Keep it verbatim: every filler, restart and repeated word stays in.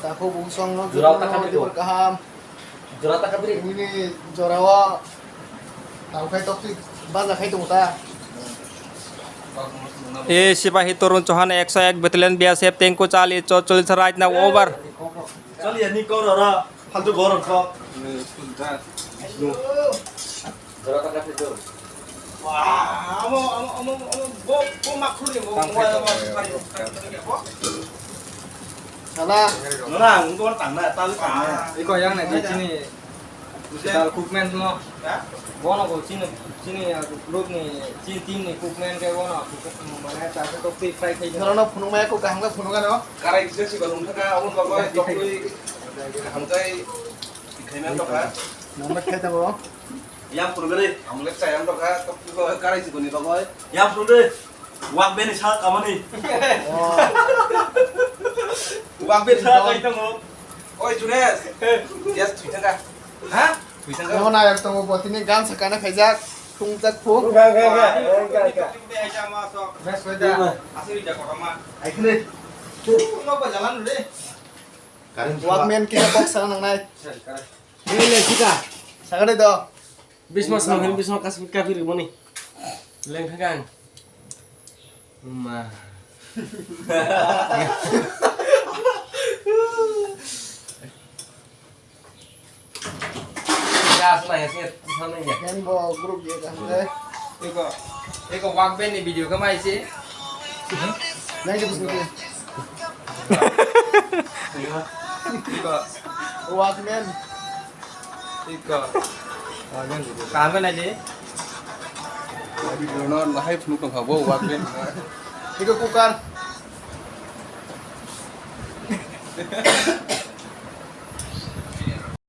Takhuk bungsong no jora ta khabri kaham. Jora ta khabri. Nini jorao tangkhai tokti baja khai tongo ta. E sipahi Torun Chauhan ekso ek Battalion B S F tengko chali chotcholis right now over. Chali ani kor ora faltu bor kok. Jora ta khabri. Wah, amo, amo, amo, amo, bo, bo makhurni mo, mo, mo, mo, mo, mo, mo, mo. Sana. Nona, ang ko tang na, tal tang na. Iko yang na, di sini. Tal cookman mo. Ha? Bono ko sini, sini, ah, group ni, sini team ni cookman ke bono, cook, mana, ta ko free fry khai. Nona, nona, phunuk maya ko kaham ka phunuk ano. Karai kisa si balung thaka, amo ko ko, tokoi, hamkai, khai man to ka. Nona khai ta bo. Yang phunugwi, ang le chayang tokha, karai chikoni bagwi. Yang phunugwi, wak beni sa kamani. Oh. Wak beni sa kai tongo. Oi, Junes. Yes, thui thangka. Ha? Thui thangka. Yang na yang tongo botini gan sakana khaijak, thungjak phu. Ga, ga, ga. Ga, ga, ga. Bes weda. Asli jaga kama. Ai khne. Nok ba jalan dulu. Karim. Wak men kita kok sana nangnai. Sari, karim. Ini le sika. Sagade do. Bisma songhen bisma kasmi kapi rimoni. Leng thagang. Ma. Ya, asma ya, sir. Sana ya. Hen bo group ye kan le. Eko, eko wak ben ni video ka mai si. Nang ke bisma. Eko. Wak men. Iko. Kaham khe naidi. Video no nahai phunuk tongkha bo, wak ben. Iko cooker.